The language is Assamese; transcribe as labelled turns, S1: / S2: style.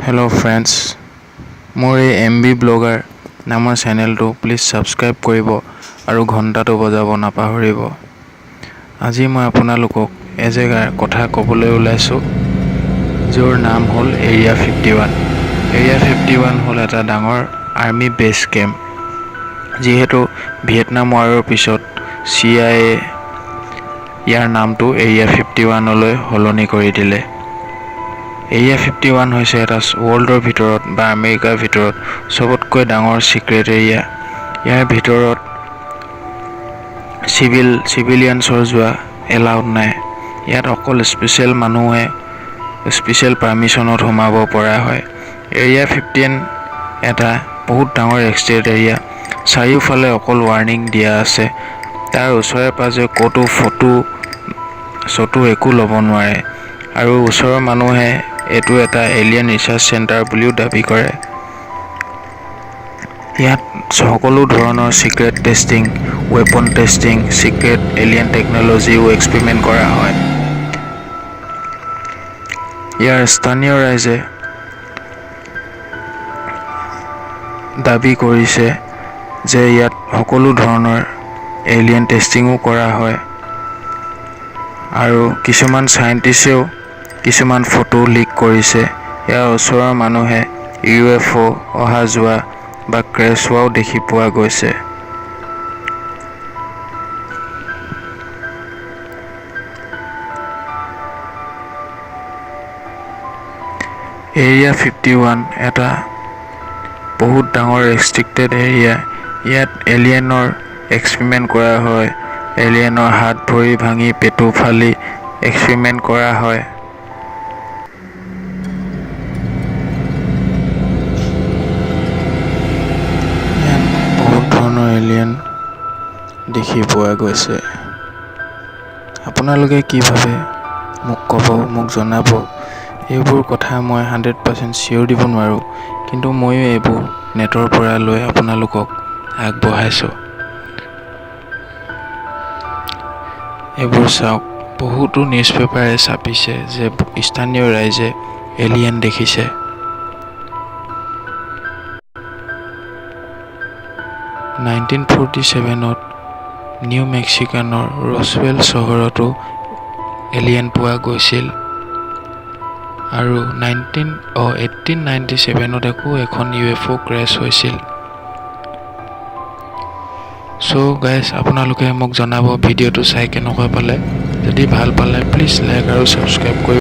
S1: হেল্ল' ফ্ৰেণ্ডছ, মোৰ এই এম বি ব্লগাৰ নামৰ চেনেলটো প্লিজ ছাবস্ক্ৰাইব কৰিব আৰু ঘণ্টাটো বজাব নাপাহৰিব। আজি মই আপোনালোকক এজেগাৰ কথা ক'বলৈ ওলাইছোঁ, য'ৰ নাম হ'ল এৰিয়া 51। এৰিয়া 51 হ'ল এটা ডাঙৰ আৰ্মি বেছ কেম্প। যিহেতু ভিয়েটনাম ৱাৰৰ পিছত চি I A ইয়াৰ নামটো এৰিয়া 51লৈ সলনি কৰি দিলে। এৰিয়া 51 হৈছে এটা ৱৰ্ল্ডৰ ভিতৰত বা আমেৰিকাৰ ভিতৰত চবতকৈ ডাঙৰ ছিক্ৰেট এৰিয়া। ইয়াৰ ভিতৰত চিভিলিয়ানছৰ যোৱা এলাউড নাই। ইয়াত অকল স্পেচিয়েল মানুহে স্পেচিয়েল পাৰ্মিশ্যনত সোমাব পৰা হয়। এৰিয়া 15 এটা বহুত ডাঙৰ ৰেষ্ট্ৰিক্টেড এৰিয়া। চাৰিওফালে অকল ৱাৰ্ণিং দিয়া আছে। তাৰ ওচৰে পাজৰে ক'তো ফটো চটো একো ল'ব নোৱাৰে আৰু ওচৰৰ মানুহে এইটো এটা এলিয়েন ৰিচাৰ্চ চেণ্টাৰ বুলিও দাবী কৰে। ইয়াত সকলো ধৰণৰ secret testing, weapon testing, secret alien টেকন'লজিও experiment কৰা হয়। ইয়াৰ স্থানীয় ৰাইজে দাবী কৰিছে যে ইয়াত সকলো ধৰণৰ এলিয়েন টেষ্টিঙো কৰা হয় আৰু কিছুমান চাইণ্টিষ্টেও কিছুমান ফটো লিক কৰিছে। ইয়াৰ ওচৰৰ মানুহে ইউ এফ অ' অহা যোৱা বা ক্ৰেছ হোৱাও দেখি পোৱা গৈছে। এৰিয়া 51 এটা বহুত ডাঙৰ ৰেষ্ট্ৰিক্টেড এৰিয়া। ইয়াত এলিয়েনৰ এক্সপেৰিমেণ্ট কৰা হয়। এলিয়েনৰ হাত ভৰি ভাঙি, পেটু ফালি এক্সপেৰিমেণ্ট কৰা হয়। ইয়াত বহুত ধৰণৰ এলিয়েন দেখি পোৱা গৈছে। আপোনালোকে কি ভাবে মোক ক'ব, মোক জনাব। এইবোৰ কথা মই 100% চিয়'ৰ দিব নোৱাৰোঁ, কিন্তু ময়ো এইবোৰ নেটৰ পৰা লৈ আপোনালোকক আগবঢ়াইছোঁ। এইবোৰ চাওক, বহুতো নিউজ পেপাৰে ছাপিছে যে স্থানীয় ৰাইজে এলিয়েন দেখিছে। 1947ত নিউ মেক্সিকানৰ ৰছৱেল চহৰতো এলিয়েন পোৱা গৈছিল আৰু নাইনটিন অঁ 1897ত আকৌ এখন ইউ এফ অ' ক্ৰেছ হৈছিল। চ' গাইজ, আপোনালোকে মোক জনাব ভিডিঅ'টো চাই কেনেকুৱা পালে। যদি ভাল পালে প্লিজ লাইক আৰু ছাবস্ক্ৰাইব কৰিব।